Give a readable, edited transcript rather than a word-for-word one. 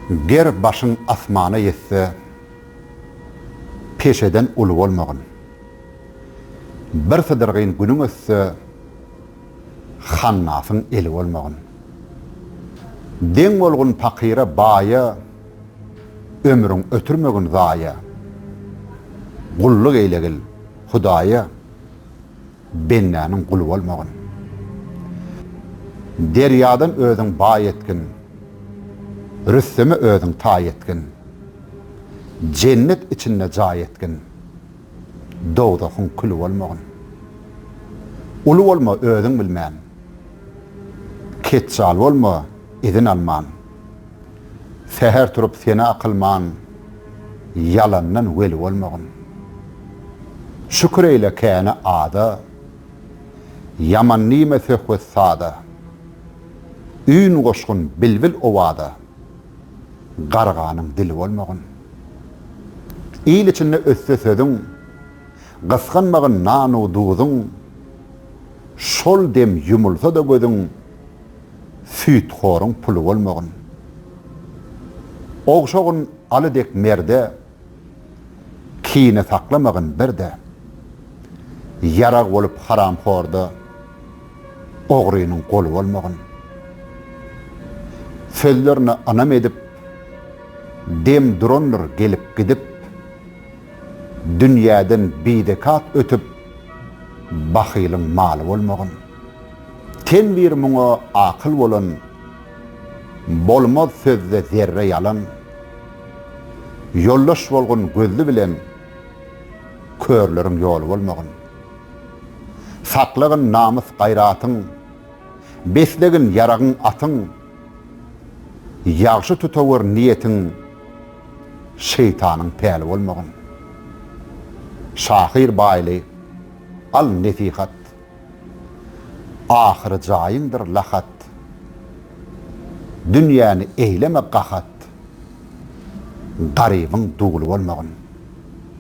Ger başyň asmana ýetse, Peşeden uly bolmagyn. Bir sydyrgyn günüň ötse, Hannasyň eli bolmagyn. Deň bolgun pakyra, baýa, Ömrüň ötürmegin zaýa. Gulluk eýlegil Hudaýa, Bendäniň guly bolmagyn. Derýadan özüň baý etgin, Rüsteme özüň taý etgin. Jennet içinde jaý etgin, Dowzahyň küli bolmagyn. Uly bolma özüň bilmän, Ketjal bolma izin alman. Säher turup sena kylman, Ýalandan weli bolmagyn. Şükür eýle käne aza, Ýaman diýme söhbet saza. Üýn goşgun bilbil owaza, Garganyň dili bolmagyn. Il içinde ötse sözüň, Gysganmagyn nan-u-duzuň, Şol dem ýumulsa-da gözüň, Süýthoruň puly bolmagyn. Ogşagyn Aly dek merde, Kine saklamagyn bir-de. Ýarag bolup haramhorda, Ogrynyň goly bolmagyn. Sözlerine ynam edip, Dem durandyr gelip-gidip, Dünýäden bizekat ötüp, Bahylyň maly bolmagyn. Ten bir muňa akyl bolan, Bolmaz sözde zerre ýalan. Ýoldaş bolgun gözli bilen, Körleriň ýoly bolmagyn. Saklagyn namys gaýratyň, Beslegin ýaragyň atyň. Ýagşy tutawer niýetiň, Şeýtanyň päli bolmagyn. Şahyr Baýly, al nesihat. Ahyry jaýyňdyr lahat. Dünýäni eýleme gahat. Garybyň duly bolmagyn.